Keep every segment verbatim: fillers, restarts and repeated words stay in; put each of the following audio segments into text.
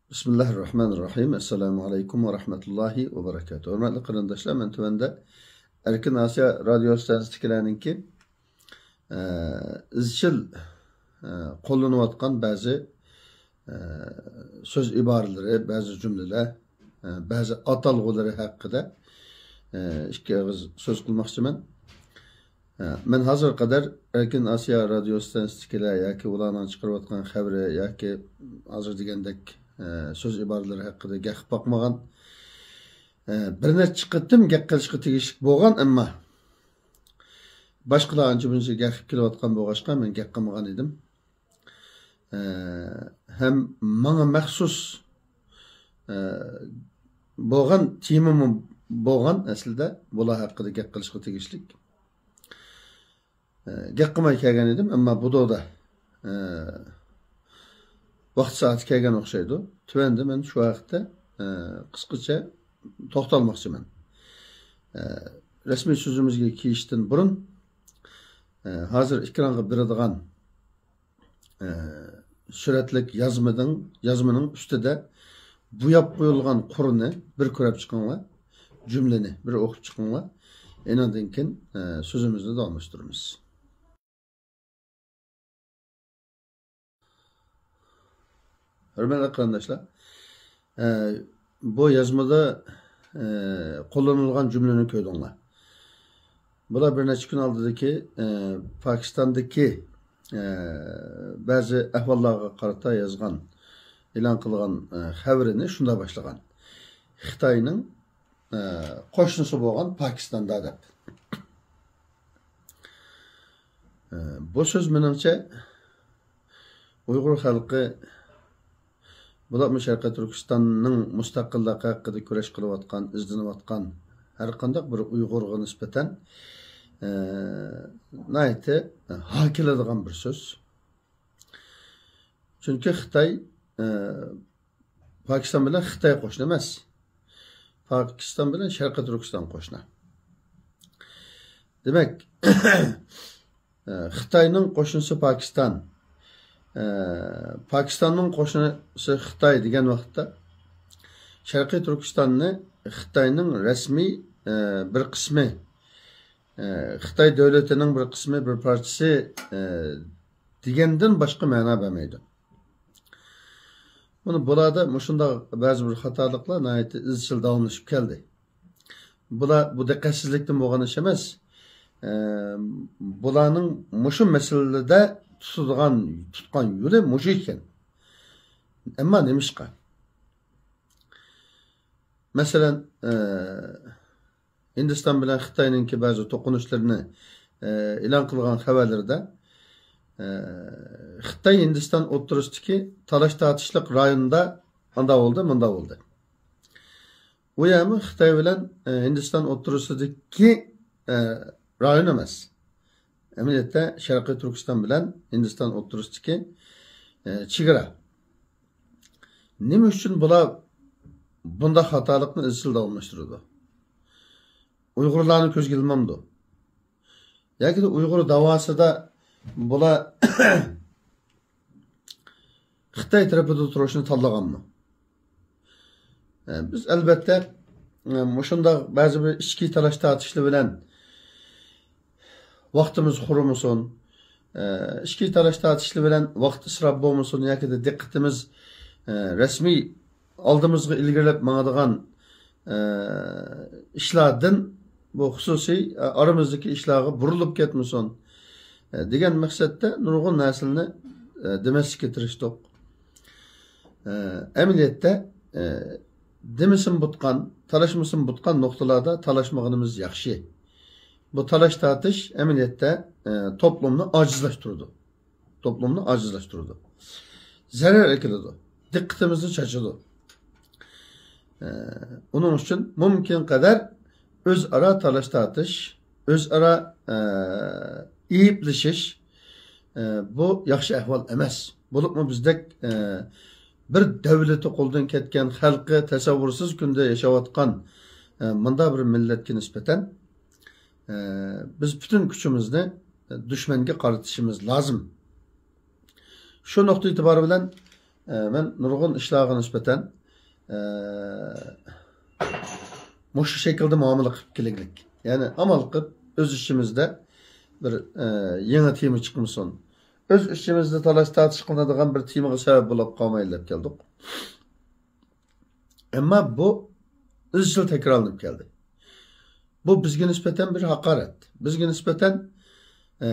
بىسمىللاھىررەھمانىررەھىم. ئەسسالامۇ ئەلەيكۇم ۋە رەھمەتۇللاھى ۋە بەرەكاتۇھۇ. ھۆرمەتلىك قېرىنداشلار، مەن تۆۋەندە ئەركىن ئاسىيا رادىيو ئىستانسىسىدىكىلەرنىڭكى، ئە، ئىزچىل، ئە، قوللىنىۋاتقان بەزى، ئە، سۆز ئىبارىلىرى، بەزى جۈملىلەر، ئە، بەزى ئاتالغۇلىرى ھەققىدە، ئە، ئىككى ئېغىز سۆز قىلماقچىمەن. ئە، مەن ھازىرغا قەدەر ئەركىن ئاسىيا رادىيو ئىستانسىسىدىكىلەر ياكى ئۇلارنىڭ چىقىرىۋاتقان خەۋىرى ياكى ھازىر دېگەندەك، ئە، سۆز ئىبارىلىرى ھەققىدە گەپ قىلىپ باقمىغان. ئە، بىر نەچچە قېتىم گەپ قىلىشقا تېگىشلىك بولغان، ئەمما باشقىلار ئانچە-مۇنچە گەپ قىلىپ كېلىۋاتقان بولغاچقا، مەن گەپ قىلمىغان ئىدىم. ئە، ھەم ماڭا مەخسۇس، ئە، بولغان تېمىمۇ بولغان ئەسلىدە، بۇلار ھەققىدە گەپ قىلىشقا تېگىشلىك. ئە، گەپ قىلماي كەلگەن ئىدىم، ئەمما بۇ دودا، ئە، ۋاقتى سائىتى كەلگەن ئوخشايدۇ. تۆۋەندە مەن شۇ ھەقتە، ئە، قىسقىچە توختالماقچىمەن. ئە، رەسمىي سۆزىمىزگە كىرىشتىن بۇرۇن، ئە، ھازىر ئېكرانغا بېرىدىغان، ئە، سۈرەتلىك يازمىنىڭ، يازمىنىڭ ئۈستىدە بوياپ قويۇلغان قۇرنى بىر كۆرۈپ چىقىڭلار، جۈملىنى بىر ئوقۇپ چىقىڭلار. ئېنىڭدىن كېيىن، ئە، سۆزىمىزنى داۋاملاشتۇرىمىز. ھۆرمەتلىك قېرىنداشلار، ئە، بۇ يازمىدا، ئە، قوللىنىلغان جۈملىنى كۆردۈڭلار. بۇلار بىر نەچچە كۈن ئالدىدىكى، ئە، پاكىستاندىكى، ئە، بەزى ئەھۋاللارغا قارىتا يازغان، ئېلان قىلغان، ئە، خەۋىرىنى شۇنداق باشلىغان. خىتاينىڭ، ئە، قوشنىسى بولغان پاكىستاندا دەپ. ئە، بۇ سۆز مېنىڭچە ئۇيغۇر خەلقى، بولۇپمۇ شەرقىي تۈركىستاننىڭ مۇستەقىللىقى ھەققىدە كۈرەش قىلىۋاتقان، ئىزدىنىۋاتقان ھەر قانداق بىر ئۇيغۇرغا نىسبەتەن، ئە، ناھايىتى ھار كېلىدىغان بىر سۆز. چۈنكى خىتاي، ئە، پاكىستان بىلەن خىتاي قوشنا ئەمەس. پاكىستان بىلەن شەرقىي تۈركىستان قوشنا. دېمەك، ئە، خىتاينىڭ قوشنىسى پاكىستان، ئە، پاكىستاننىڭ قوشنىسى خىتاي دېگەن ۋاقىتتا، شەرقىي تۈركىستاننى خىتاينىڭ رەسمىي، ئە، بىر قىسمى، ئە، خىتاي دۆلىتىنىڭ بىر قىسمى، بىر پارچىسى، ئە، دېگەندىن باشقا مەنا بەرمەيدۇ. مانا بۇلاردا مۇشۇنداق بەزى بىر خاتالىقلار ناھايىتى ئىزچىل داۋاملىشىپ كەلدى. بۇلار، بۇ دىققەتسىزلىكتىن بولغان ئىش ئەمەس. ئە، بۇلارنىڭ مۇشۇ مەسىلىدە تۇتىدىغان، تۇتقان يولى مۇشۇ ئىكەن. ئەمما نېمىشقا؟ مەسىلەن، ئە، ھىندىستان بىلەن خىتاينىڭكى بەزى توقۇنۇشلىرىنى، ئە، ئېلان قىلغان خەۋەرلىرىدە، ئە، خىتاي ھىندىستان ئوتتۇرىسىدىكى تالاش تارتىشلىق رايوندا ئاندا بولدى، مۇندا بولدى. ئۇ يەرمۇ خىتاي بىلەن، ئە، ھىندىستان ئوتتۇرىسىدىكى، ئە، رايون ئەمەس. ئەمەلىيەتتە شەرقىي تۈركىستان بىلەن ھىندىستان ئوتتۇرىسىدىكى، ئە، چېگرا. نېمە ئۈچۈن بۇلار بۇنداق خاتالىقنى ئىزچىل داۋاملاشتۇرىدۇ؟ ئۇيغۇرلارنى كۆزگە ئىلمامدۇ؟ ياكى ئۇيغۇر داۋاسىدا بۇلار خىتاي تەرىپىدە تۇرۇشنى تاللىغانمۇ؟ ئە، بىز ئەلۋەتتە، ئە، مۇشۇنداق بەزى بىر ئىچكى تالاش تارتىشلار بىلەن ۋاقتىمىز قۇرۇمىسۇن، ئە، ئىچكى تالاش تارتىشلار بىلەن ۋاقىت ئىسراپ بولمىسۇن ياكى دىققىتىمىز، ئە، رەسمىي ئالدىمىزغا ئىلگىرىلەپ ماڭىدىغان، ئە، ئىشلاردىن بۇ خۇسۇسىي، ئە، ئارىمىزدىكى ئىشلارغا بۇرۇلۇپ كەتمىسۇن، ئە، دېگەن مەقسەتتە نۇرغۇن نەرسىلەرنى، ئە، دېمەسلىككە تىرىشتۇق. ئە، ئەمەلىيەتتە، ئە، دېمىسىمۇ بۇتقان، تالاشمىسىمۇ بۇتقان نۇقتىلاردا تالاشمىغىنىمىز ياخشى. بۇ تالاش تارتىش ئەمەلىيەتتە، ئە، توپلۇمنى ئاجىزلاشتۇرىدۇ. توپلۇمنى ئاجىزلاشتۇرىدۇ. زەرەر ئەكېلىدۇ. دىققىتىمىزنى چاچىدۇ. ئە، ئۇنىڭ ئۈچۈن مۇمكىن قەدەر ئۆزئارا تالاش تارتىش، ئۆزئارا، ئە، ئەيىبلىشىش، ئە، بۇ ياخشى ئەھۋال ئەمەس. بولۇپمۇ بىزدەك، ئە، بىر دەۋلىتى قولدىن كەتكەن، خەلقى تەسەۋۋۇرسىز كۈندە ياشاۋاتقان، ئە، مۇنداق بىر مىللەتكە نىسبەتەن، ئە، بىز پۈتۈن كۈچىمىزنى دۈشمەنگە قارىتىشىمىز لازىم. شۇ نۇقتا ئېتىبارى بىلەن ئە، مەن نۇرغۇن ئىشلارغا نىسبەتەن، ئە، مۇشۇ شەكىلدە مۇئامىلە قىلىپ كېلىگلىك. يەنى ئامال قىلىپ ئۆز ئىچىمىزدە بىر، ئە، يېڭى تېما چىقمىسۇن. ئۆز ئىچىمىزدە تالاش تارتىش قىلىنىدىغان بىر تېمىغا سەۋەب بولۇپ قالمايلى دەپ كەلدۇق. ئەمما بۇ ئىزچىل تەكرارلىنىپ كەلدى. بۇ بىزگە نىسبەتەن بىر ھاقارەت. بىزگە نىسبەتەن، ئە،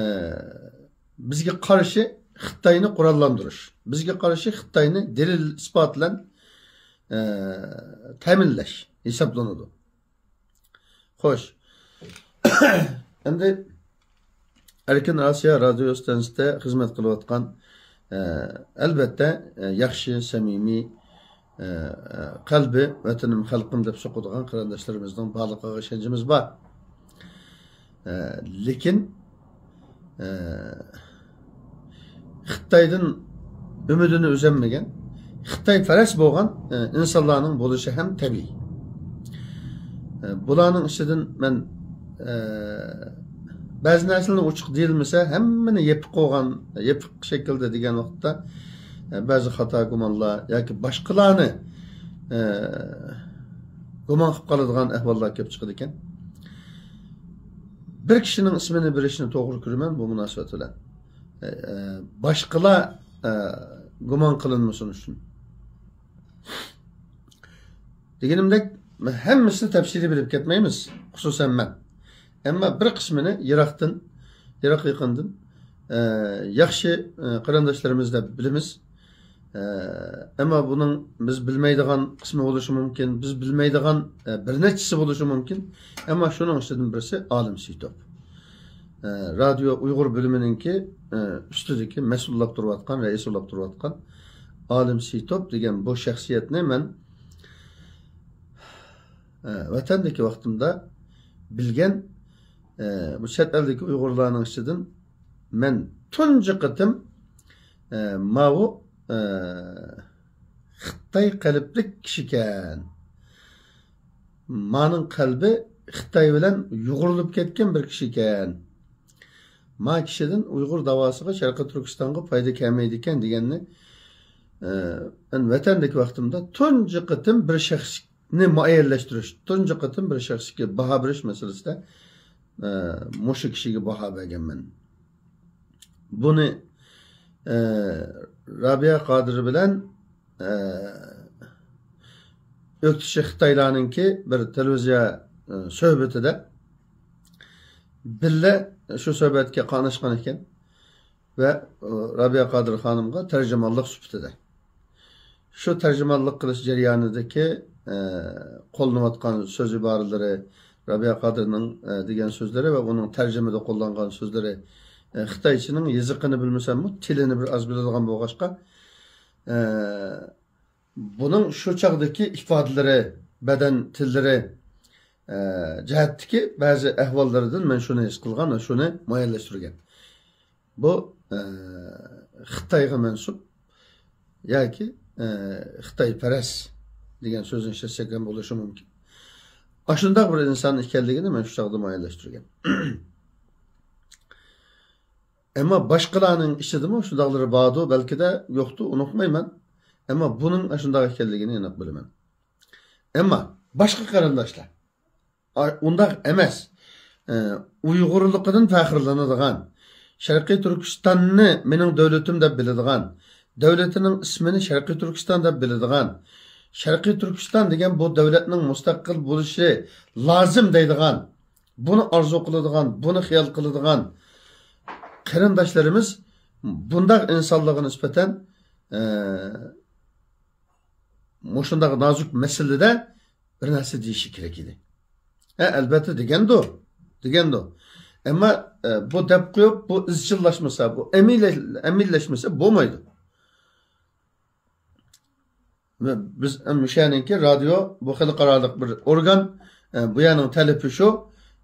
بىزگە قارشى خىتاينى قوراللاندۇرۇش، بىزگە قارشى خىتاينى دەلىل ئىسپات بىلەن، ئە، تەمىنلەش ھېسابلىنىدۇ. خوش. ئەمدى ئەركىن ئاسىيا رادىيو ئىستانسىسىدا خىزمەت قىلىۋاتقان، ئە، ئەلۋەتتە، ئە، ياخشى، سەمىمىي، ئە، ئە، قەلبى ۋەتىنىم، خەلقىم دەپ سوقىدىغان قېرىنداشلىرىمىزنىڭ بارلىقىغا ئىشەنچىمىز بار. ئە، لېكىن، ئە، خىتايدىن ئۈمىدىنى ئۈزەلمىگەن، خىتايپەرەس بولغان، ئە، ئىنسانلارنىڭ بولۇشى ھەم تەبىئىي. ئە، بۇلارنىڭ ئىچىدىن مەن، ئە، بەزى نەرسىلەرنى ئوچۇق دېيىلمىسە، ھەممىنى يېپىق قويغان، يېپىق شەكىلدە دېگەن ۋاقىتتا، ئە، بەزى خاتا گۇمانلار ياكى باشقىلارنى، ئە، گۇمان قىلىپ قالىدىغان ئەھۋاللار كېلىپ چىقىدىكەن. بىر كىشىنىڭ ئىسمىنى بېرىشنى توغرا كۆرىمەن بۇ مۇناسىۋەت بىلەن. ئە، ئە، باشقىلار، ئە، گۇمان قىلىنمىسۇن ئۈچۈن. دېگىنىمدەك، ھەممىسىنى تەپسىلىي بىلىپ كەتمەيمىز، خۇسۇسەن مەن. ئەمما بىر قىسمىنى يىراقتىن، يىراق يېقىندىن، ئە، ياخشى، ئە، قېرىنداشلىرىمىز دەپ بىلىمىز. ئە، ئەمما بۇنىڭ بىز بىلمەيدىغان قىسمى بولۇشى مۇمكىن، بىز بىلمەيدىغان، ئە، بىر نەچچىسى بولۇشى مۇمكىن. ئەمما شۇنىڭ ئىچىدىن بىرسى ئالىم سېيىتوف. ئە، رادىيو ئۇيغۇر بۆلۈمىنىڭكى، ئە، ئۈستىدىكى مەسئۇللاپ تۇرۇۋاتقان، رەئىس بولاپ تۇرۇۋاتقان ئالىم سېيىتوف دېگەن بۇ شەخسىيەتنى مەن، ئە، ۋەتەندىكى ۋاقتىمدا بىلگەن، ئە، بۇ چەت ئەلدىكى ئۇيغۇرلارنىڭ ئىچىدىن مەن تۇنجى قېتىم، ئە، ماۋۇ، ئە، خىتاي قەلبلىك كىشىكەن. مانىڭ قەلبى خىتاي بىلەن يۇغۇرۇلۇپ كەتكەن بىر كىشىكەن. ما كىشىدىن ئۇيغۇر داۋاسىغا، شەرقىي تۈركىستانغا پايدا كەلمەيدىكەن دېگەننى، ئە، مەن ۋەتەندىكى ۋاقتىمدا تۇنجى قېتىم بىر شەخسنى مۇئەييەنلەشتۈرۈش، تۇنجى قېتىم بىر شەخسكە باھا بېرىش مەسىلىسىدە، ئە، مۇشۇ كىشىگە باھا بەرگەنمەن. بۇنى، ئە، رابىيە قادىر بىلەن، ئە، ئۆكتىچى خىتايلارنىڭكى بىر تېلېۋىزىيە، ئە، سۆھبىتىدە بىللە شۇ سۆھبەتكە قاتناشقان ئىكەن ۋە، ئە، رابىيە قادىر خانىمغا تەرجىمانلىق سۈپىتىدە. شۇ تەرجىمانلىق قىلىش جەريانىدىكى، ئە، قوللىنىۋاتقان سۆز ئىبارىلىرى، رابىيە قادىرنىڭ، ئە، دېگەن سۆزلىرى ۋە ئۇنىڭ تەرجىمىدە قوللانغان سۆزلىرى، ئە، خىتايچىنىڭ يېزىقىنى بىلمىسەممۇ، تىلىنى بىر ئاز بىلىدىغان بولغاچقا، ئە، بۇنىڭ شۇ چاغدىكى ئىپادىلىرى، بەدەن تىللىرى، ئە، جەھەتتىكى بەزى ئەھۋاللىرىدىن مەن شۇنى ھېس قىلغان ۋە شۇنى مۇئەييەنلەشتۈرگەن. بۇ، ئە، خىتايغا مەنسۇپ ياكى، ئە، خىتايپەرەس دېگەن سۆزنى ئىشلەتسەك ھەم بولۇشى مۇمكىن. ئاشۇنداق بىر ئىنسان ئىكەنلىكىنى مەن شۇ چاغدا مۇئەييەنلەشتۈرگەن. ئەمما باشقىلارنىڭ ئىچىدىمۇ شۇنداقلىرى باردۇ، بەلكىدە يوقتۇ، ئۇنتۇمايمەن. ئەمما بۇنىڭ ئاشۇنداق ئىكەنلىكىنى ئېنىق بىلىمەن. ئەمما باشقا قېرىنداشلار، ئاي، ئۇنداق ئەمەس. ئە، ئۇيغۇرلۇقىدىن پەخىرلىنىدىغان، شەرقىي تۈركىستاننى مېنىڭ دۆلىتىم دەپ بىلىدىغان، دۆلىتىنىڭ ئىسمىنى شەرقىي تۈركىستان دەپ بىلىدىغان، شەرقىي تۈركىستان دېگەن بۇ دۆلەتنىڭ مۇستەقىل بولۇشى لازىم دەيدىغان، بۇنى ئارزۇ قىلىدىغان، بۇنى خىيال قىلىدىغان قېرىنداشلىرىمىز بۇنداق ئىنسانلارغا نىسبەتەن، ئە، مۇشۇنداق نازۇك مەسىلىدە بىر نەرسە دېيىشى كېرەك ئىدى. ھە، ئەلۋەتتە دېگەندۇ، دېگەندۇ. ئەمما، ئە، بۇ دەپ قويۇپ، بۇ ئىزچىللاشمىسا، بۇ ئەمەلىي-، ئەمەلىيلەشمىسە بولمايدۇ. بىز مۇشۇ يەرنىڭكى رادىيو، بۇ خەلقئارالىق بىر ئورگان، ئە، بۇ يەرنىڭ تەلىپى شۇ.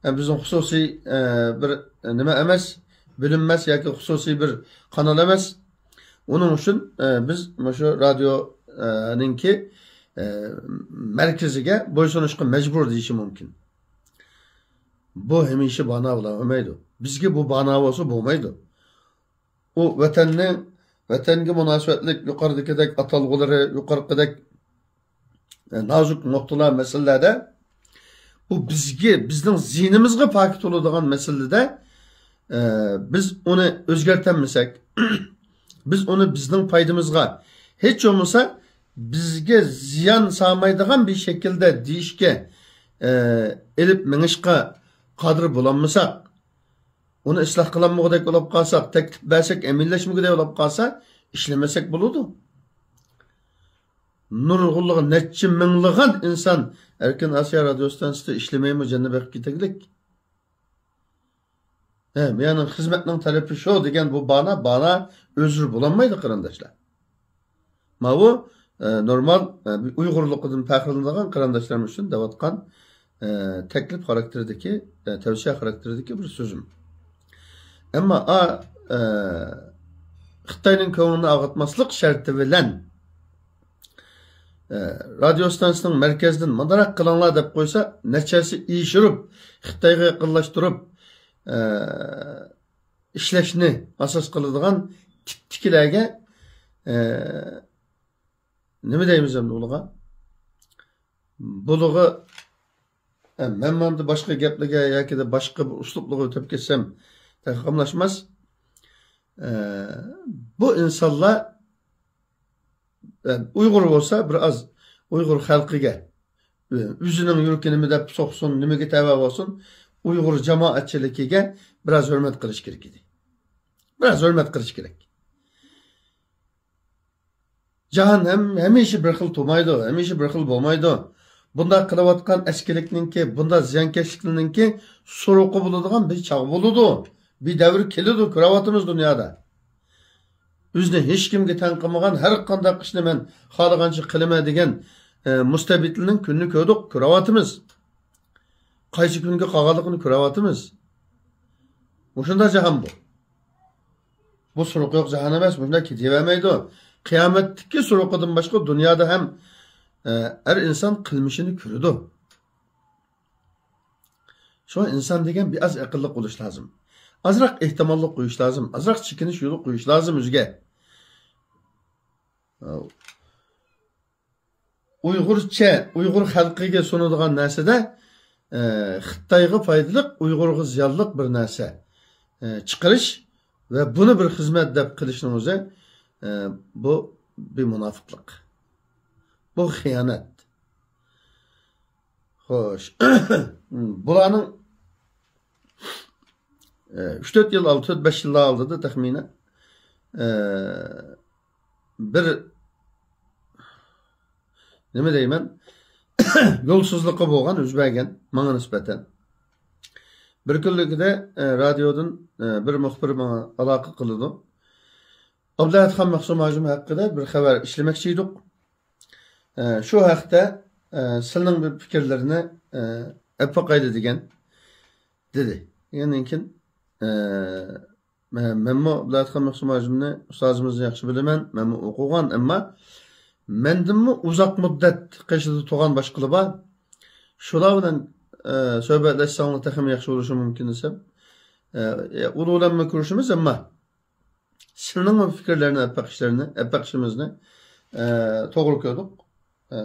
ئە، بىزنىڭ خۇسۇسىي، ئە، بىر نېمە ئەمەس، بۆلۈنمەس ياكى خۇسۇسىي بىر قانال ئەمەس. ئۇنىڭ ئۈچۈن، ئە، بىز مۇشۇ رادىيو، ئە، نىڭكى، ئە، مەركىزىگە بويسۇنۇشقا مەجبۇر دېيىشى مۇمكىن. بۇ ھەمىشە بانا بولالمايدۇ. بىزگە بۇ بانا بولسا بولمايدۇ. ئۇ ۋەتەننى، ۋەتەنگە مۇناسىۋەتلىك يۇقىرىدىكىدەك ئاتالغۇلىرى، يۇقىرىقىدەك، ئە، نازۇك نۇقتىلار، مەسىلىلەردە بۇ بىزگە، بىزنىڭ زىيىنىمىزغا پاكىت بولىدىغان مەسىلىدە، ئە، بىز ئۇنى ئۆزگەرتەلمىسەك، بىز ئۇنى بىزنىڭ پايدىمىزغا، ھېچ بولمىسا بىزگە زىيان سالمايدىغان بىر شەكىلدە دېيىشكە، ئە، ئېلىپ مېڭىشقا قادىر بولالمىساق، ئۇنى ئىسلاھ قىلالمىغۇدەك بولۇپ قالساق، تەكلىپ بەرسەك ئەمەلىيلەشمىگۈدەك بولۇپ قالسا، ئىشلىمىسەك بولىدۇ. نۇرغۇنلىغان، نەچچە مىڭلىغان ئىنسان ئەركىن ئاسىيا رادىيو ستانسىسىدا ئىشلىمەيمۇ جېنىنى بېقىپ كېتەگلىك. ھە، يەنى خىزمەتنىڭ تەلىپى شۇ دېگەن بۇ بانا، بانا ئۆزرە بولالمايدۇ، قېرىنداشلار. ماۋۇ، ئە، نورمال، ئە، بىر ئۇيغۇرلۇقىدىن پەخىرلىنىدىغان قېرىنداشلىرىم ئۈچۈن دەۋاتقان، ئە، تەكلىپ خاراكتېرىدىكى، ئە، تەۋسىيە خاراكتېرىدىكى بىر سۆزۈم. ئەمما، ئا، ئە، خىتاينىڭ كۆڭلىنى ئاغرىتماسلىق شەرتى بىلەن، ئە، رادىيو ستانسىسىنىڭ مەركەزدىن مۇنداق قىلىڭلار دەپ قويسا، نەچچەسى ئېشۇرۇپ، خىتايغا يېقىنلاشتۇرۇپ، ئە، ئىشلەشنى ئاساس قىلىدىغان تىپتىكىلەرگە، ئە، نېمە دەيمىز ئەمدى ئۇلىغا؟ بۇلىغا، ئە، مەن ماندا باشقا گەپلىگە ياكىدە باشقا بىر ئۇسلۇبلىغا ئۆتۈپ كەتسەم، تېخى قاملاشماس. ئە، بۇ ئىنسانلار، ئە، ئۇيغۇر بولسا، بىر ئاز ئۇيغۇر خەلقىگە، ئۆزىنىڭ يۈرىكى نېمە دەپ سوقسۇن، نېمىگە تەۋە بولسۇن، ئۇيغۇر جامائەتچىلىكىگە بىر ئاز ھۆرمەت قىلىش كېرەك ئىدى. بىر ئاز ھۆرمەت قىلىش كېرەك. جاھان ھەم-، ھەمىشە بىر خىل تۇرمايدۇ، ھەمىشە بىر خىل بولمايدۇ. بۇنداق قىلىۋاتقان ئەسكىلىكنىڭكى، بۇنداق زىيانكەشلىكلىرىنىڭكى سورىقى بولىدىغان بىر چاغ بولىدۇ. بىر دەۋر كېلىدۇ، كۆرۈۋاتىمىز دۇنيادا. ئۆزىنى ھېچكىمگە تەڭ قىلمىغان، ھەر قانداق ئىشنى مەن خالىغانچە قىلىمەن دېگەن، ئە، مۇستەبىتلەرنىڭ كۈنىنى كۆردۇق، كۆرۈۋاتىمىز. قايسى كۈنگە قالغانلىقىنى كۆرۈۋاتىمىز. مۇشۇنداق جاھان بۇ. بۇ سورىقى يوق جاھان ئەمەس، مۇشۇنداق كېتىۋەرمەيدۇ. قىيامەتتىكى سورىقىدىن باشقا دۇنيادا ھەم، ئە، ھەر ئىنسان قىلمىشىنى كۆرىدۇ. شۇڭا ئىنسان دېگەن بىر ئاز ئەقىللىق بولۇش لازىم. ئازراق ئېھتىماللىق قويۇش لازىم، ئازراق چېكىنىش يولى قويۇش لازىم ئۆزىگە. ئۇيغۇرچە، ئۇيغۇر خەلقىگە سۇنىدىغان نەرسىدە، ئە، خىتايغا پايدىلىق، ئۇيغۇرغا زىيانلىق بىر نەرسە، ئە، چىقىرىش ۋە بۇنى بىر خىزمەت دەپ قىلىشنىڭ ئۆزى، ئە، بۇ بىر مۇناپىقلىق. بۇ خىيانەت. خوش. بۇلارنىڭ، ئە، ئۈچ تۆت يىل ئالدى، تۆت بەش يىللار ئالدىدا تەخمىنەن، ئە، بىر، نېمە دەيمەن، يولسىزلىقى بولغان، يۈز بەرگەن ماڭا نىسبەتەن. بىر كۈنلۈكىدە، ئە، رادىيودىن، ئە، بىر مۇخبىر ماڭا ئالاقە قىلىدۇ. ئابلەتخان مەخسۇم ھاجىم ھەققىدە بىر خەۋەر ئىشلىمەكچى ئىدۇق. ئە، شۇ ھەقتە، ئە، سىلىنىڭ بىر پىكىرلىرىنى، ئە، ئەپ باقايلى دېگەن، دېدى. دېگەندىن كېيىن، ئە، مە-، مەنمۇ ئابلەتخان مەخسۇم ھاجىمنى، ئۇستازىمىزنى ياخشى بىلىمەن، مەنمۇ ئوقۇغان، ئەمما مەندىنمۇ ئۇزاق مۇددەت قېشىدا تۇرغان باشقىلار بار. شۇلار بىلەن، ئە، سۆھبەتلەشسەڭلار تېخىمۇ ياخشى بولۇشى مۇمكىن دېسەم، ئە، ئۇلار بىلەنمۇ كۆرۈشىمىز، ئەمما سىلىنىڭ پىكىرلىرىنى، ئەپ بېقىشلىرىنى، ئەپ بېقىشىمىزنى، ئە، توغرا كۆردۇق. ئە،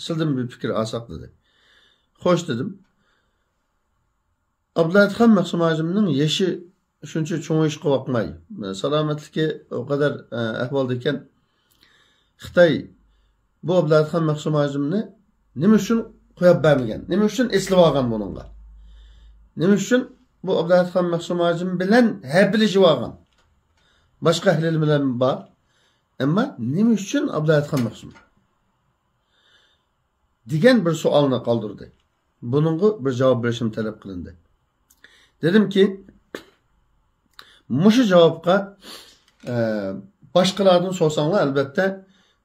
سىلدىن بىر پىكىر ئالساق دېدى. خوش دېدىم. ئابلەتخان مەخسۇم ھاجىمنىڭ يېشى شۇنچە چوڭ ئىشقا باقماي، سالامەتلىكى ئۇ قەدەر، ئە، ئەھۋالدا ئىكەن. خىتاي بۇ ئابلەتخان مەخسۇم ھاجىمنى نېمە ئۈچۈن قويۇپ بەرمىگەن؟ نېمە ئۈچۈن ئېسىلىۋالغان بۇنىڭغا؟ نېمە ئۈچۈن بۇ ئابلەتخان مەخسۇم ھاجىم بىلەن ھەپىلىشىۋالغان؟ باشقا ئەھلىلەر بىلەن بار. ئەمما نېمە ئۈچۈن ئابلەتخان مەخسۇم؟ دېگەن بىر سوئالنى قالدۇردى. بۇنىڭغا بىر جاۋاب بېرىشىم تەلەپ قىلىندى. دېدىمكى، مۇشۇ جاۋابقا، ئە، باشقىلاردىن سورىساڭلار، ئەلۋەتتە،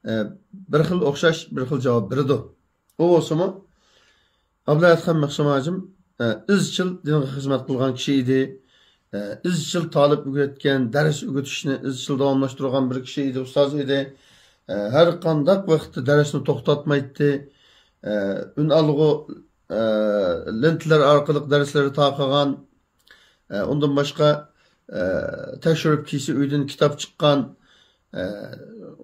ئە، بىر خىل ئوخشاش، بىر خىل جاۋاب بېرىدۇ. ئۇ بولسىمۇ، ئابلەتخان مەخسۇم ھاجىم، ئە، ئىزچىل دىنغا خىزمەت قىلغان كىشى ئىدى. ئە، ئىزچىل تالىپ ئۆگەتكەن، دەرس ئۆگىتىشنى ئىزچىل داۋاملاشتۇرغان بىر كىشى ئىدى، ئۇستاز ئىدى. ئە، ھەر قانداق ۋاقىتتا دەرسنى توختاتمايتتى. ئە، ئۈنئالغۇ، ئە، لېنتىلەر ئارقىلىق دەرسلىرى تارقىغان. ئە، ئۇندىن باشقا، ئە، تەكشۈرۈپ كېلسە ئۆيدىن كىتاب چىققان. ئە،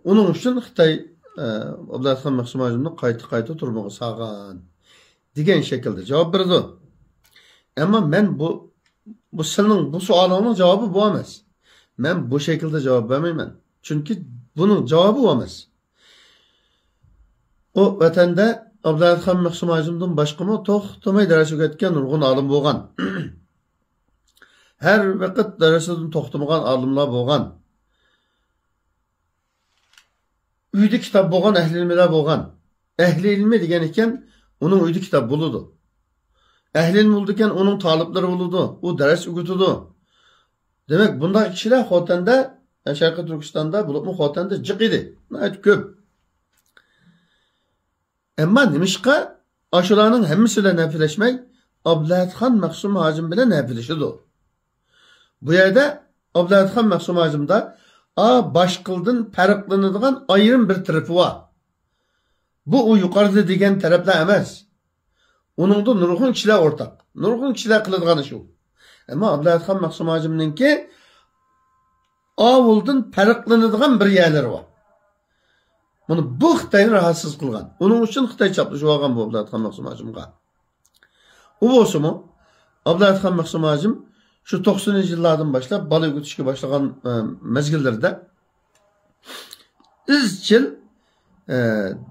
ئۇنىڭ ئۈچۈن خىتاي، ئە، ئابلەتخان مەخسۇم ھاجىمنى قايتا-قايتا تۈرمىگە سالغان دېگەن شەكىلدە جاۋاب بېرىدۇ. ئەمما مەن بۇ، بۇ سېنىڭ بۇ سوئالىڭنىڭ جاۋابى بۇ ئەمەس. مەن بۇ شەكىلدە جاۋاب بەرمەيمەن. چۈنكى بۇنىڭ جاۋابى بۇ ئەمەس. ئۇ ۋەتەندە ئابلەتخان مەخسۇم ھاجىمدىن باشقىمۇ توختىماي دەرس ئۆگەتكەن نۇرغۇن ئالىم بولغان. ھەر ۋاقىت دەرسىدىن توختىمىغان ئالىملار بولغان. ئۆيدە كىتاب بولغان، ئەھلى ئىلمىلەر بولغان. ئەھلى ئىلمى دېگەن ئىكەن، ئۇنىڭ ئۆيدە كىتاب بولىدۇ. ئەھلى ئىلمى بولىدىكەن، ئۇنىڭ تالىپلىرى بولىدۇ. ئۇ دەرس ئۆگىتىدۇ. دېمەك، بۇنداق كىشىلەر خوتەندە، شەرقىي تۈركىستاندا، بولۇپمۇ خوتەندە جىق ئىدى. ناھايىتى كۆپ. ئەمما نېمىشقا ئاشۇلارنىڭ ھەممىسى بىلەن ھەپىلەشمەي، ئابلەتخان مەخسۇم ھاجىم بىلەن ھەپىلىشىدۇ؟ بۇ يەردە ئابلەتخان مەخسۇم ھاجىمدا، ئا، باشقىلىدىن پەرقلىنىدىغان ئايرىم بىر تەرىپى بار. بۇ ئۇ يۇقىرىدا دېگەن تەرەپلەر ئەمەس. ئۇنىڭدا نۇرغۇن كىشىلەر ئورتاق. نۇرغۇن كىشىلەر قىلىدىغان ئىش ئۇ. ئەمما ئابلەتخان مەخسۇم ھاجىمنىڭكى ئاۋۇلدىن پەرقلىنىدىغان بىر يەرلىرى بار. مانا بۇ خىتاينى راھەتسىز قىلغان. ئۇنىڭ ئۈچۈن خىتاي چاپلىشىۋالغان بۇ ئابلەتخان مەخسۇم ھاجىمغا. ئۇ بولسىمۇ، ئابلەتخان مەخسۇم ھاجىم شۇ توقسىنىنچى يىللاردىن باشلاپ بالا ئۆگىتىشكە باشلىغان، ئە، مەزگىللىرىدە ئىزچىل، ئە،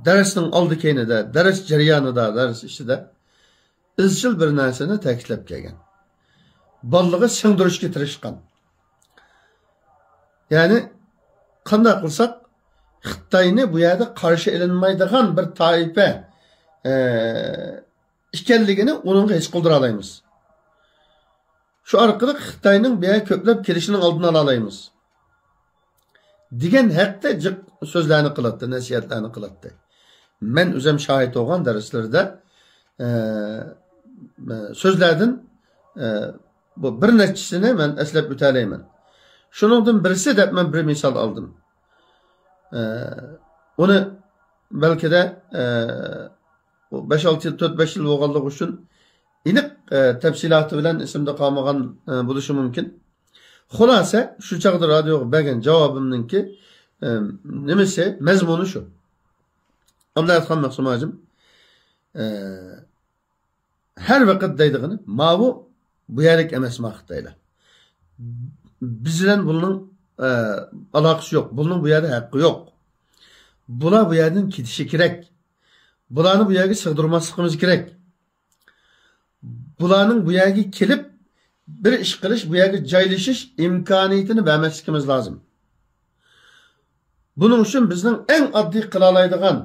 دەرسنىڭ ئالدى كەينىدە، دەرس جەريانىدا، دەرس ئىچىدە ئىزچىل بىر نەرسىنى تەكىتلەپ كەلگەن. بالىلىقى سىڭدۈرۈشكە تىرىشقان. يەنى قانداق قىلساق خىتاينى بۇ يەردە قارشى ئېلىنمايدىغان بىر تائىپە، ئە، ئىكەنلىكىنى ئۇنىڭغا ھېس قىلدۇرالايمىز. شۇ ئارقىلىق خىتاينىڭ بۇ يەرگە كۆپلەپ كېلىشىنىڭ ئالدىنى ئالالايمىز. دېگەن ھەقتە جىق سۆزلەرنى قىلاتتى، نەسىھەتلەرنى قىلاتتى. مەن ئۆزۈم شاھىت بولغان دەرسلىرىدە، ئە، سۆزلەردىن، ئە، بۇ بىر نەچچىسىنى مەن ئەسلەپ ئۆتەلەيمەن. شۇنىڭدىن بىرسى دەپ مەن بىر مىسال ئالدىم. ئە، ئۇنى بەلكىدە، ئە، بەش-ئالتە يىل، تۆت-بەش يىل بولغانلىقى ئۈچۈن ئېنىق، ئە، تەپسىلاتى بىلەن ئېسىمدە قالمىغان، ئە، بولۇشى مۇمكىن. خۇلاسە، شۇ چاغدا رادىيوغا بەرگەن جاۋابىمنىڭكى، ئە، نېمىسى، مەزمۇنى شۇ. ئابلەتخان مەخسۇم ھاجىم، ئە، ھەر ۋاقىت دەيدىغىنى، ماۋۇ بۇ يەرلىك ئەمەس، ما خىتايلار. بىز بىلەن بۇنىڭ، ئە، ئالاقىسى يوق. بۇنىڭ بۇ يەردە ھەققى يوق. بۇلار بۇ يەردىن كېتىشى كېرەك. بۇلارنى بۇ يەرگە سىغدۇرماسلىقىمىز كېرەك. بۇلارنىڭ بۇ يەرگە كېلىپ، بىر ئىش قىلىش، بۇ يەرگە جايلىشىش ئىمكانىيىتىنى بەرمەسلىكىمىز لازىم. بۇنىڭ ئۈچۈن بىزنىڭ ئەڭ ئاددىي قىلالايدىغان،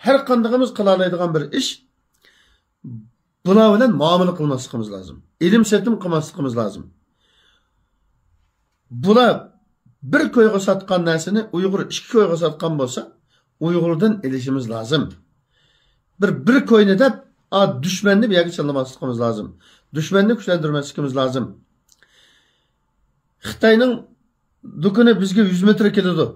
ھەر قاندىقىمىز قىلالايدىغان بىر ئىش، بۇلار بىلەن مۇئامىلە قىلماسلىقىمىز لازىم. ئېلىم-سېتىم قىلماسلىقىمىز لازىم. بۇلار بىر كويغا ساتقان نەرسىنى ئۇيغۇر ئىككى كويغا ساتقان بولسا، ئۇيغۇردىن ئېلىشىمىز لازىم. بىر، بىر كوينى دەپ، ئا، دۈشمەننى بۇ يەرگە چىللىماسلىقىمىز لازىم. دۈشمەننى كۈچلەندۈرمەسلىكىمىز لازىم. خىتاينىڭ دۇكىنى بىزگە يۈز مېتىر كېلىدۇ.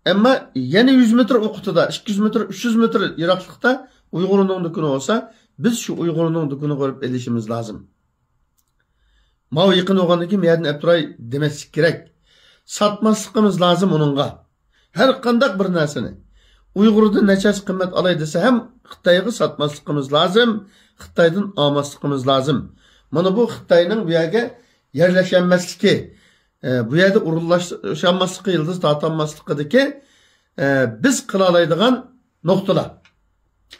ئەمما يەنە يۈز مېتىر ئوقىتىدا، ئىككى يۈز مېتىر، ئۈچ يۈز مېتىر يىراقلىقتا ئۇيغۇرنىڭ دۇكىنى بولسا، بىز شۇ ئۇيغۇرنىڭ دۇكىنىغا بېرىپ ئېلىشىمىز لازىم. ماۋۇ يېقىن بولغاندىن كېيىن بۇ يەردىن ئەپ تۇراي دېمەسلىك كېرەك. ساتماسلىقىمىز لازىم ئۇنىڭغا. ھەر قانداق بىر نەرسىنى. ئۇيغۇردىن نەچچە ھەسسە قىممەت ئالاي دېسە ھەم خىتايغا ساتماسلىقىمىز لازىم، خىتايدىن ئالماسلىقىمىز لازىم. مانا بۇ خىتاينىڭ بۇ يەرگە يەرلەشەلمەسلىكى، ئە، بۇ يەردە ئورۇنلاشالماسلىقى، يىلتىز تارتالماسلىقىدىكى، ئە، بىز قىلالايدىغان نۇقتىلار،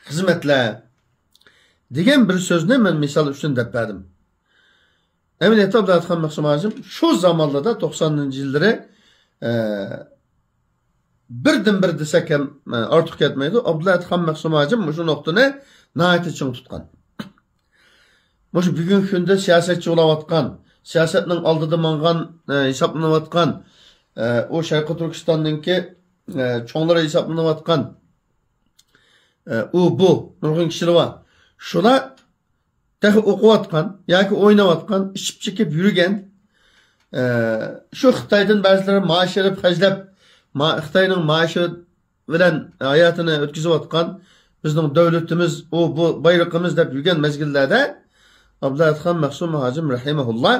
خىزمەتلەر دېگەن بىر سۆزنى مەن مىسال ئۈچۈن دەپ بەردىم. ئەمەلىيەتتە ئابلەتخان مەخسۇم ھاجىم شۇ زامانلىرىدا توقسانىنچى يىللىرى، ئە، بىردىن بىر دېسەك ھەم، ئە، ئارتۇق كەتمەيدۇ. ئابلەتخان مەخسۇم ھاجىم مۇشۇ نۇقتىنى ناھايىتى چىڭ تۇتقان. مۇشۇ بۈگۈنكى كۈندە سىياسەتچى بولاۋاتقان، سىياسەتنىڭ ئالدىدا ماڭغان، ئە، ھېسابلىنىۋاتقان، ئە، ئۇ شەرقىي تۈركىستاننىڭكى، ئە، چوڭلىرى ھېسابلىنىۋاتقان، ئە، ئۇ، بۇ، نۇرغۇن كىشىلەر بار. شۇلار تېخى ئوقۇۋاتقان ياكى ئويناۋاتقان، ئىچىپ چېكىپ يۈرگەن، ئە، شۇ خىتايدىن بەزىلىرى مائاش ئېلىپ خەجلەپ، ما-، خىتاينىڭ مائاشى بىلەن ھاياتىنى ئۆتكۈزۈۋاتقان، بىزنىڭ دۆلىتىمىز ئۇ، بۇ، بايرىقىمىز دەپ يۈرگەن مەزگىللەردە ئابلەتخان مەخسۇم ھاجىم رەھىمەھۇللا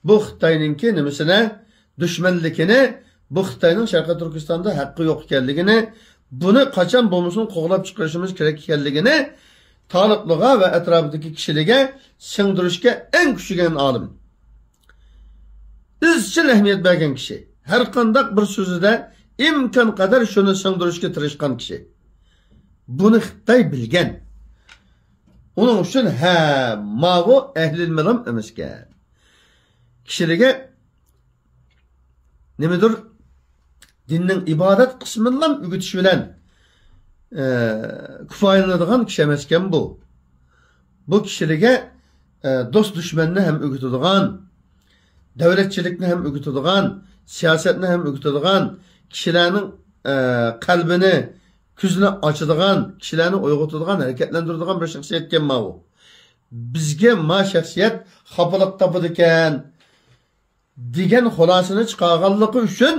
بۇ خىتاينىڭكى نېمىسىنى، دۈشمەنلىكىنى بۇ خىتاينىڭ شەرقىي تۈركىستاندا ھەققى يوق ئىكەنلىكىنى، بۇنى قاچان بولمىسۇن قوغلاپ چىقىرىشىمىز كېرەك ئىكەنلىكىنى تالىپلىغا ۋە ئەتراپىدىكى كىشىلىرىگە سىڭدۈرۈشكە ئەڭ كۈچىگەن ئالىم. ئىزچىل ئەھمىيەت بەرگەن كىشى. ھەر قانداق بىر سۆزىدە ئىمكان قەدەر شۇنى سىڭدۈرۈشكە تىرىشقان كىشى. بۇنى خىتاي بىلگەن. ئۇنىڭ ئۈچۈن، ھە، ماۋۇ ئەھلى ئىلمىلام ئەمەسكەن. كىشىلەرگە نېمىدۇر دىننىڭ ئىبادەت قىسمىنىلام ئۆگىتىش بىلەن، ئە، كۇپايىلىنىدىغان كىشى ئەمەسكەن بۇ. بۇ كىشىلەرگە، ئە، دوست دۈشمەننى ھەم ئۆگىتىدىغان، دەۋلەتچىلىكنى ھەم ئۆگىتىدىغان، سىياسەتنى ھەم ئۆگىتىدىغان، كىشىلەرنىڭ، ئە، قەلبىنى، كۆزىنى ئاچىدىغان، كىشىلەرنى ئويغىتىدىغان، ھەرىكەتلەندۈرىدىغان بىر شەخسىيەتكەن ماۋۇ. بىزگە ما شەخسىيەت خاپىلىق تاپىدىكەن، دېگەن خۇلاسىنى چىقارغانلىقى ئۈچۈن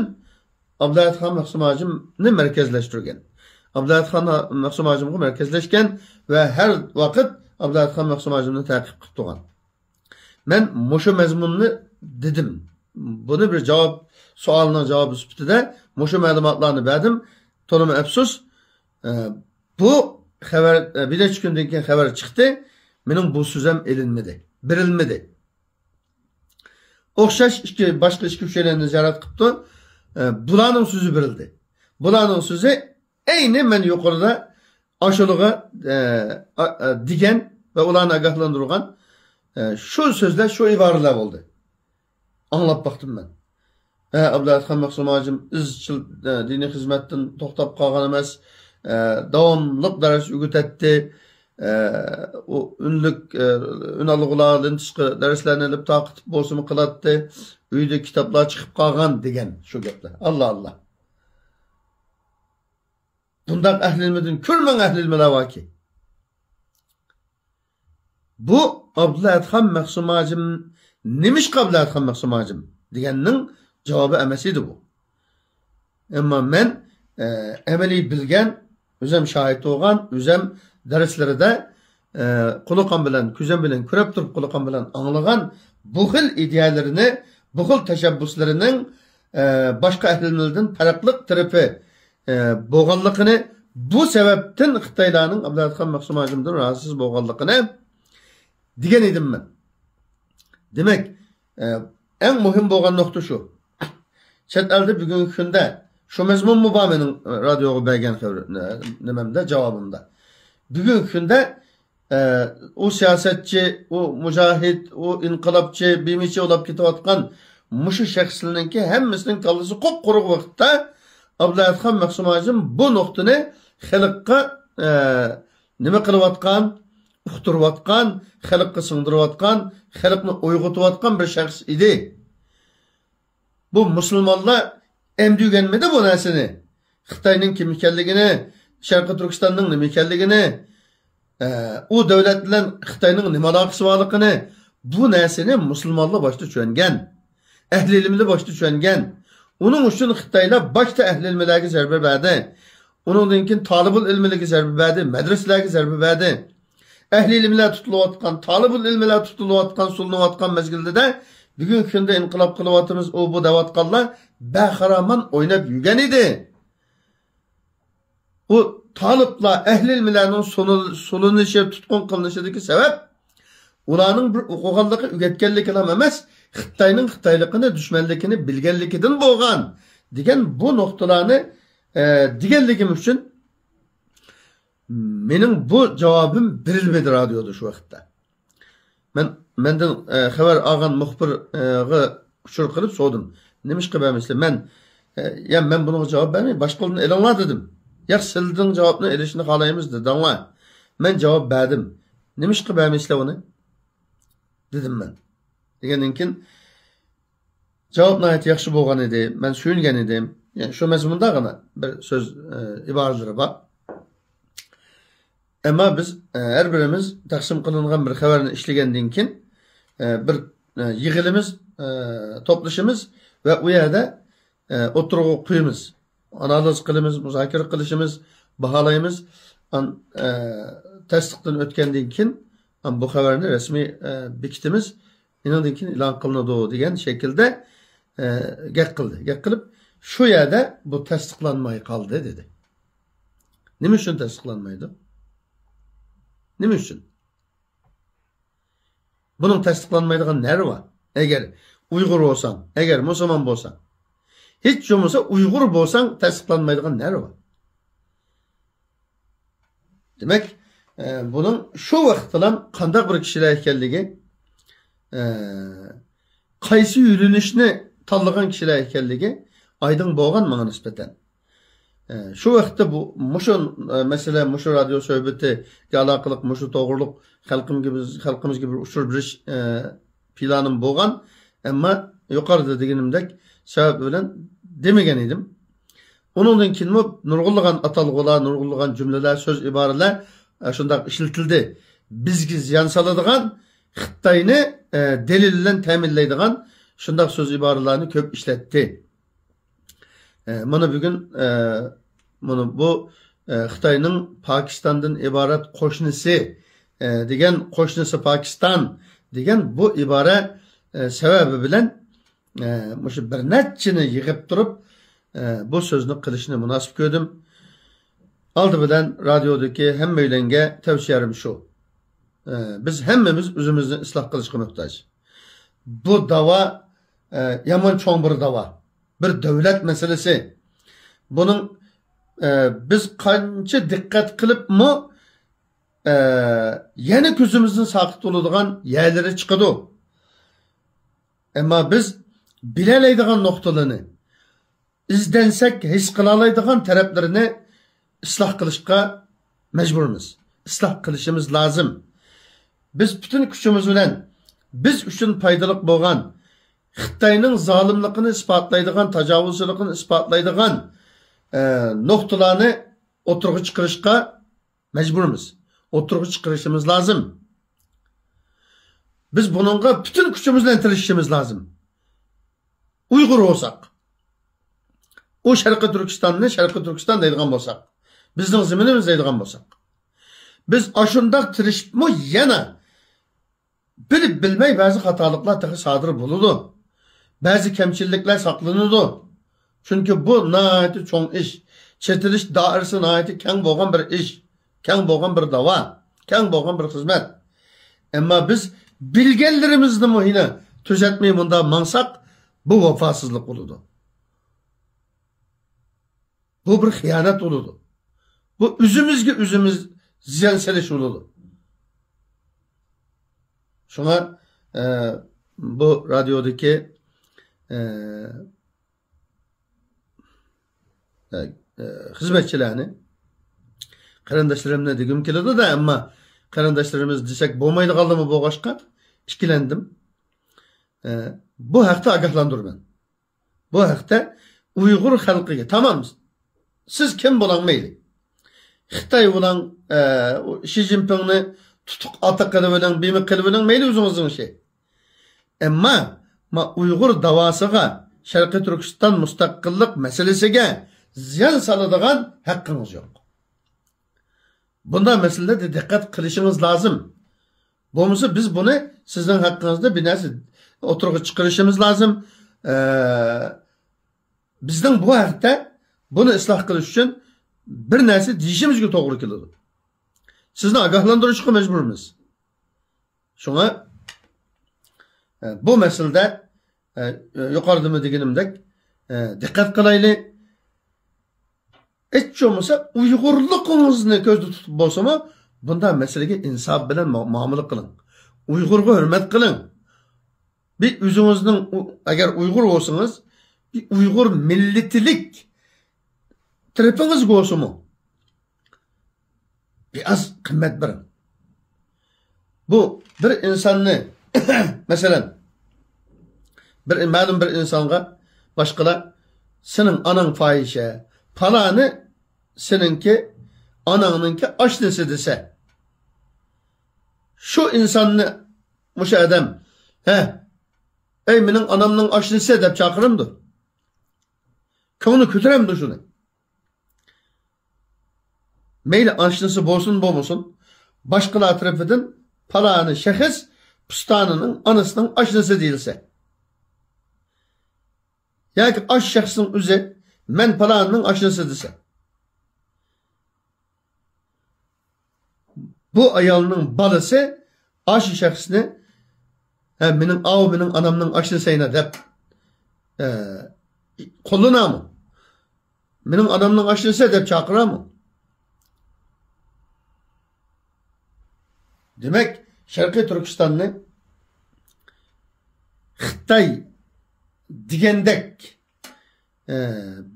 ئابلەتخان مەخسۇم ھاجىمنى مەركەزلەشتۈرگەن. ئابلەتخان مەخسۇم ھاجىمغا مەركەزلەشكەن ۋە ھەر ۋاقىت ئابلەتخان مەخسۇم ھاجىمنى تەقىب قىلىپ تۇرغان. مەن مۇشۇ مەزمۇننى دېدىم. بۇنى بىر جاۋاب، سوئالنىڭ جاۋابى سۈپىتىدە مۇشۇ مەلۇماتلارنى بەردىم. تولىمۇ ئەپسۇس، ئە، بۇ خەۋەر، ئە، بىر نەچچە كۈندىن كېيىن خەۋەر چىقتى. مېنىڭ بۇ سۆزۈم ئېلىنمىدى، بېرىلمىدى. ئوخشاش ئىككى، باشقا ئىككى ئۈچەيلەننى زىيارەت قىپتۇ. ئە، بۇلارنىڭ سۆزى بېرىلدى. بۇلارنىڭ سۆزى ئەينى مەن يۇقىرىدا ئاشۇلىغا، ئە، ئا-، ئا-، دېگەن ۋە ئۇلارنى ئاگاھلاندۇرغان، ئە، شۇ سۆزلەر، شۇ ئىبارىلەر بولدى. ئاڭلاپ باقتىم مەن. ھە، ئابلەتخان مەخسۇم ھاجىم ئىزچىل، ئە، دىنىي خىزمەتتىن توختاپ قالغان ئەمەس، ئە، داۋاملىق دەرس ئۆگىتەتتى. ئە، ئۇ ئۈنلۈك، ئە، ئۈنئالغۇلار، لېنتىسقا دەرسلەرنى ئېلىپ تارقىتىپ بولسىمۇ قىلاتتى. ئۆيدە كىتابلار چىقىپ قالغان دېگەن شۇ گەپلەر. ئاللا، ئاللا. بۇنداق ئەھلى ئىلمىدىن كۆرمەڭ، ئەھلى ئىلمىلەر باركى. بۇ ئابدۇللا ئەتخان مەخسۇم ھاجىم، نېمىشقا ئابدۇللا ئەتخان مەخسۇم ھاجىم دېگەننىڭ جاۋابى ئەمەس ئىدى بۇ. ئەمما مەن، ئە، ئەمەلىي بىلگەن، ئۆزۈم شاھىت بولغان، ئۆزۈم دەرسلىرىدە، ئە، قۇلىقىم بىلەن، كۆزۈم بىلەن كۆرۈپ تۇرۇپ، قۇلىقىم بىلەن ئاڭلىغان بۇ خىل ئىدىيەلىرىنى، بۇ خىل تەشەببۇسلىرىنىڭ، ئە، باشقا ئەھلى ئىلمىدىن پەرقلىق تەرىپى، ئە، بولغانلىقىنى، بۇ سەۋەبتىن خىتايلارنىڭ ئابلەتخان مەخسۇم ھاجىمدىن رازىسىز بولغانلىقىنى دېگەن ئىدىم مەن. دېمەك، ئە، ئەڭ مۇھىم بولغان نۇقتا شۇ. چەت ئەلدە بۈگۈنكى كۈندە شۇ مەزمۇنمۇ بار مېنىڭ، ئە، رادىيوغا بەرگەن خەۋەر، ئە، نېمەمدە، جاۋابىمدا. بۈگۈنكى كۈندە، ئە، ئۇ سىياسەتچى، ئۇ مۇجاھىد، ئۇ ئىنقىلابچى، بىمىچى بولاپ كېتىۋاتقان مۇشۇ شەخسلەرنىڭكى ھەممىسىنىڭ كاللىسى قۇپقۇرۇق ۋاقىتتا ئابلەتخان مەخسۇم ھاجىم بۇ نۇقتىنى خەلققە، ئە، نېمە قىلىۋاتقان، ئۇقتۇرۇۋاتقان، خەلققە سىڭدۈرۈۋاتقان، خەلقنى ئويغىتىۋاتقان بىر شەخس ئىدى. بۇ مۇسۇلمانلار ئەمدى ئۆگەنمىدى بۇ نەرسىنى. خىتاينىڭ كىم ئىكەنلىكىنى، شەرقىي تۈركىستاننىڭ نېمە ئىكەنلىكىنى، ئە، ئۇ دۆلەت بىلەن خىتاينىڭ نېمە ئالاقىسى بارلىقىنى، بۇ نەرسىنى مۇسۇلمانلار باشتا چۈشەنگەن. ئەھلى ئىلىملەر باشتا چۈشەنگەن. ئۇنىڭ ئۈچۈن خىتايلار باشتا ئەھلى ئىلىملەرگە زەربە بەردى. ئۇنىڭدىن كېيىن تالىبۇل ئىلمىلەرگە زەربە بەردى، مەدرىسىلەرگە زەربە بەردى. ئەھلى ئىلىملەر تۇتۇلۇۋاتقان، تالىبۇل ئىلمىلەر تۇتۇلۇۋاتقان، سولىنىۋاتقان مەزگىلدە، بۈگۈنكى كۈندە ئىنقىلاب قىلىۋاتىمىز، ئۇ بۇ دەۋاتقانلار بەخىرامان ئويناپ يۈرگەن ئىدى. ئۇ تالىپلار، ئەھلى ئىلمىلەرنىڭ سولۇ-، سولىنىشى، تۇتقۇن قىلىنىشىدىكى سەۋەب ئۇلارنىڭ بىر ئوقۇغانلىقى، ئۆگەتكەنلىكىلا ئەمەس، خىتاينىڭ خىتايلىقىنى، دۈشمەنلىكىنى بىلگەنلىكىدىن بولغان دېگەن بۇ نۇقتىلارنى، ئە، دېگەنلىكىم ئۈچۈن مېنىڭ بۇ جاۋابىم بېرىلمىدى رادىيودا شۇ ۋاقىتتا. مەن، مەندىن، ئە، خەۋەر ئالغان مۇخبىرغا ئۇچۇر قىلىپ سورىدىم. نېمىشقا بەرمەيسىلەر؟ مەن، ئە، يا مەن بۇنىڭغا جاۋاب بەرمەي، باشقىلىرىدىن ئېلىڭلار دېدىم. ياق، سىلىدىن جاۋابنى ئېلىشنى خالايمىز دېدىڭلار. مەن جاۋاب بەردىم. نېمىشقا بەرمەيسىلەر ئۇنى؟ دېدىم مەن. دېگەندىن كېيىن، جاۋاب ناھايىتى ياخشى بولغان ئىدى. مەن سۆيۈنگەن ئىدىم. يەنى شۇ مەزمۇنداغىنا بىر سۆز، ئە، ئىبارىلىرى بار. ئەمما بىز، ئە، ھەر بىرىمىز تەقسىم قىلىنغان بىر خەۋەرنى ئىشلىگەندىن كېيىن، ئە، بىر، ئە، يىغىلىمىز، ئە، توپلىشىمىز ۋە ئۇ يەردە، ئە، ئوتتۇرىغا قويىمىز. ئانالىز قىلىمىز، مۇزاكىرە قىلىشىمىز، باھالايمىز. ئان-، ئە، تەستىقتىن ئۆتكەندىن كېيىن، ئان بۇ خەۋەرنى رەسمىي، ئە، بېكىتىمىز. ئېنىڭدىن كېيىن ئېلان قىلىنىدۇ دېگەن شەكىلدە، ئە، گەپ قىلدى. گەپ قىلىپ، شۇ يەردە بۇ تەستىقلانماي قالدى، دېدى. نېمە ئۈچۈن تەستىقلانمايدۇ؟ نېمە ئۈچۈن؟ بۇنىڭ تەستىقلانمايدىغان نەرى بار؟ ئەگەر ئۇيغۇر بولساڭ، ئەگەر مۇسۇلمان بولساڭ، ھېچ بولمىسا ئۇيغۇر بولساڭ تەستىقلانمايدىغان نەرى بار؟ دېمەك، ئە، بۇنىڭ شۇ ۋاقىتتىلا قانداق بىر كىشىلەر ئىكەنلىكى، ئە، قايسى يۆنىلىشنى تاللىغان كىشىلەر ئىكەنلىكى ئايدىڭ بولغان ماڭا نىسبەتەن. ئە، شۇ ۋاقىتتا بۇ، مۇشۇ، ئە، مەسىلە، مۇشۇ رادىيو سۆھبىتىگە ئالاقىلىق، مۇشۇ توغرۇلۇق خەلقىمگە بىز، خەلقىمىزگە بىر ئۇچۇر بېرىش، ئە، پىلانىم بولغان، ئەمما يۇقىرىدا دېگىنىمدەك سەۋەب بىلەن دېمىگەن ئىدىم. ئۇنىڭدىن كېيىنمۇ نۇرغۇنلىغان ئاتالغۇلار، نۇرغۇنلىغان جۈملىلەر، سۆز ئىبارىلەر، ئە، شۇنداق ئىشلىتىلدى. بىزگە زىيان سالىدىغان، خىتاينى، ئە، دەلىل بىلەن تەمىنلەيدىغان شۇنداق سۆز ئىبارىلەرنى كۆپ ئىشلەتتى. ئە، مانا بۈگۈن، ئە، مانا بۇ، ئە، خىتاينىڭ پاكىستاندىن ئىبارەت قوشنىسى، ئە، دېگەن، قوشنىسى پاكىستان دېگەن بۇ ئىبارە، ئە، سەۋەبى بىلەن، ئە، مۇشۇ بىر نەچچىنى يىغىپ تۇرۇپ، ئە، بۇ سۆزنى قىلىشنى مۇناسىپ كۆردۈم. ئالدى بىلەن رادىيودىكى ھەممەيلەنگە تەۋسىيەم شۇ. ئە، بىز ھەممىمىز ئۆزىمىزنى ئىسلاھ قىلىشقا موھتاج. بۇ داۋا، ئە، يامان چوڭ بىر داۋا. بىر دۆلەت مەسىلىسى. بۇنىڭ، ئە، بىز قانچە دىققەت قىلىپمۇ، ئە، يەنە كۆزىمىزدىن ساقىت بولىدىغان يەرلىرى چىقىدۇ. ئەمما بىز بىلەلەيدىغان نۇقتىلىرىنى، ئىزدەنسەك ھېس قىلالايدىغان تەرەپلىرىنى ئىسلاھ قىلىشقا مەجبۇرمىز. ئىسلاھ قىلىشىمىز لازىم. بىز پۈتۈن كۈچىمىز بىلەن بىز ئۈچۈن پايدىلىق بولغان، خىتاينىڭ زالىملىقىنى ئىسپاتلايدىغان، تاجاۋۇزچىلىقىنى ئىسپاتلايدىغان، ئە، نۇقتىلارنى ئوتتۇرىغا چىقىرىشقا مەجبۇرمىز. ئوتتۇرىغا چىقىرىشىمىز لازىم. بىز بۇنىڭغا پۈتۈن كۈچىمىز بىلەن تىرىشىشىمىز لازىم. ئۇيغۇر بولساق، ئۇ شەرقىي تۈركىستاننى شەرقىي تۈركىستان دەيدىغان بولساق، بىزنىڭ زېمىنىمىز دەيدىغان بولساق، بىز ئاشۇنداق تىرىشىپمۇ يەنە بىلىپ بىلمەي بەزى خاتالىقلار تېخى سادىر بولىدۇ. بەزى كەمچىللىكلەر ساقلىنىدۇ. چۈنكى بۇ ناھايىتى چوڭ ئىش. چېتىلىش دائىرىسى ناھايىتى كەڭ بولغان بىر ئىش. كەڭ بولغان بىر داۋا. كەڭ بولغان بىر خىزمەت. ئەمما بىز بىلگەنلىرىمىزنىمۇ ھېلى تۈزەتمەي مۇنداق ماڭساق، بۇ ۋاپاسىزلىق بولىدۇ. بۇ بىر خىيانەت بولىدۇ. بۇ ئۆزىمىزگە ئۆزىمىز زىيان سېلىش بولىدۇ. شۇڭا، ئە، بۇ رادىيودىكى، ئە، ئە، ئە، خىزمەتچىلەرنى، قېرىنداشلىرىمنى دېگۈم كېلىدۇ-دە، ئەمما قېرىنداشلىرىمىز دېسەك بولمايدىغانلىرىمۇ بولغاچقا ئىككىلەندىم. ئە، بۇ ھەقتە ئاگاھلاندۇرىمەن. بۇ ھەقتە ئۇيغۇر خەلقىگە، تامام، سىز كىم بولاڭ مەيلى. خىتاي بولاڭ، ئە، شى جىنپىڭنى تۇتۇق ئاتا قىلىۋېلىڭ، بىمە قىلىۋېلىڭ، مەيلى ئۆزىڭىزنىڭ ئىشى. ئەمما، ما ئۇيغۇر داۋاسىغا، شەرقىي تۈركىستان مۇستەقىللىق مەسىلىسىگە زىيان سالىدىغان ھەققىڭىز يوق. بۇنداق مەسىلىلەردە دىققەت قىلىشىڭىز لازىم. بولمىسا بىز بۇنى سىزنىڭ ھەققىڭىزدە بىر نەرسە ئوتتۇرىغا چىقىرىشىمىز لازىم. ئە، بىزنىڭ بۇ ھەقتە بۇنى ئىسلاھ قىلىش ئۈچۈن بىر نەرسە دېيىشىمىزگە توغرا كېلىدۇ. سىزنى ئاگاھلاندۇرۇشقا مەجبۇرمىز. شۇڭا، ئە، بۇ مەسىلىدە، ئە، يۇقىرىدىمۇ دېگىنىمدەك، ئە، دىققەت قىلايلى. ھېچ بولمىسا ئۇيغۇرلۇقىڭىزنى كۆزدە تۇتۇپ بولسىمۇ، بۇنداق مەسىلىگە ئىنساپ بىلەن مۇ-، مۇئامىلە قىلىڭ. ئۇيغۇرغا ھۆرمەت قىلىڭ. بىر ئۆزىڭىزنىڭ ئۇ-، ئەگەر ئۇيغۇر بولسىڭىز، بىر ئۇيغۇر مىللىتىلىك تەرىپىڭىز بولسىمۇ، بىر ئاز قىممەت بېرىڭ. بۇ بىر ئىنساننى، مەسىلەن، بىر، مەلۇم بىر ئىنسانغا باشقىلار، «سېنىڭ ئاناڭ پاھىشە، پالانى سېنىڭكى ئاناڭنىڭكى ئاشنىسى» دېسە، شۇ ئىنساننى مۇشۇ ئادەم، «ھە، ئەي، مېنىڭ ئانامنىڭ ئاشنىسى» دەپ چاقىرامدۇ؟ كۆڭلى كۆتۈرەمدۇ شۇنى؟ مەيلى ئاشنىسى بولسۇن، بولمىسۇن، باشقىلار تەرىپىدىن پالانى شەخس پۇستانىنىڭ ئانىسىنىڭ ئاشنىسى دېيىلسە، ياكى ئاشۇ شەخسنىڭ ئۆزى مەن پالاننىڭ ئاشنىسى دېسە، بۇ ئايالنىڭ بالىسى ئاشۇ شەخسنى، ھە، مېنىڭ، ئاۋۇ مېنىڭ ئانامنىڭ ئاشنىسى ئەينە دەپ، ئە، قوللىنامۇ؟ مېنىڭ ئانامنىڭ ئاشنىسى دەپ چاقىرامۇ؟ دېمەك، شەرقىي تۈركىستاننى خىتاي دېگەندەك، ئە،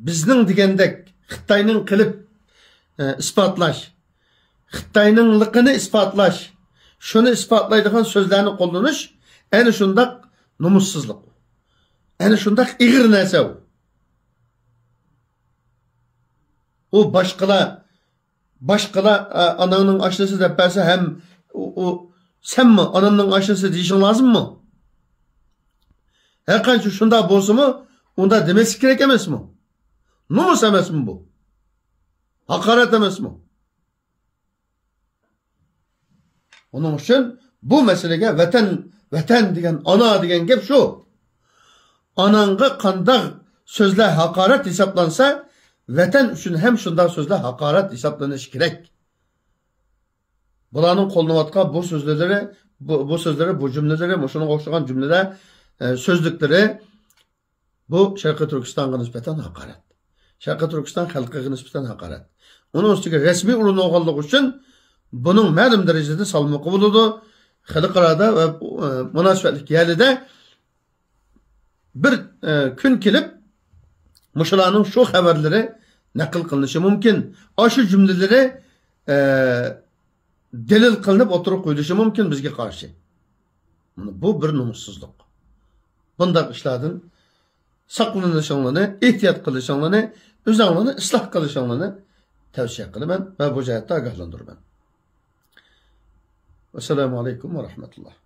بىزنىڭ دېگەندەك خىتاينىڭ قىلىپ، ئە، ئىسپاتلاش، خىتاينىڭلىقىنى ئىسپاتلاش، شۇنى ئىسپاتلايدىغان سۆزلەرنى قوللىنىش ئەنە شۇنداق نومۇسسىزلىق. ئەنە شۇنداق ئېغىر نەرسە ئۇ. ئۇ باشقىلار، باشقىلار، ئە، ئاناڭنىڭ ئاشنىسى دەپ بەرسە ھەم ئۇ، ئۇ، سەنمۇ ئانامنىڭ ئاشنىسى دېيىشىڭ لازىممۇ؟ ھەرقانچە شۇنداق بولسىمۇ، ئۇنداق دېمەسلىك كېرەك ئەمەسمۇ؟ نومۇس ئەمەسمۇ بۇ؟ ھاقارەت ئەمەسمۇ؟ ئۇنىڭ ئۈچۈن بۇ مەسىلىگە ۋەتەن، ۋەتەن دېگەن، ئانا دېگەن گەپ شۇ. ئاناڭغا قانداق سۆزلەر ھاقارەت ھېسابلانسا، ۋەتەن ئۈچۈن ھەم شۇنداق سۆزلەر ھاقارەت ھېسابلىنىشى كېرەك. بۇلارنىڭ قوللىنىۋاتقان بۇ سۆزلىرى، بۇ، بۇ سۆزلىرى، بۇ جۈملىلىرى، مۇشۇنىڭغا ئوخشىغان جۈملىلەر، ئە، سۆزلۈكلىرى، بۇ شەرقىي تۈركىستانغا نىسبەتەن ھاقارەت. شەرقىي تۈركىستان خەلقىگە نىسبەتەن ھاقارەت. ئۇنىڭ ئۈستىگە رەسمىي ئورۇن ئالغانلىقى ئۈچۈن بۇنىڭ مەلۇم دەرىجىدە سالمىقى بولىدۇ. خەلقئارادا ۋە، ئە، مۇناسىۋەتلىك يەرلىدە بىر، ئە، كۈن كېلىپ، مۇشۇلارنىڭ شۇ خەۋەرلىرى نەقىل قىلىنىشى مۇمكىن. ئاشۇ جۈملىلىرى، ئە، دەلىل قىلىنىپ ئوتتۇرىغا قويۇلۇشى مۇمكىن بىزگە قارشى. مانا بۇ بىر نومۇسسىزلىق. بۇنداق ئىشلاردىن ساقلىنىشىڭلارنى، ئېھتىيات قىلىشىڭلارنى، ئۆزۈڭلارنى ئىسلاھ قىلىشىڭلارنى تەۋسىيە قىلىمەن ۋە بۇ جەھەتتە ئاگاھلاندۇرىمەن. ۋەسسالامۇ ئەلەيكۇم ۋە رەھمەتۇللاھ.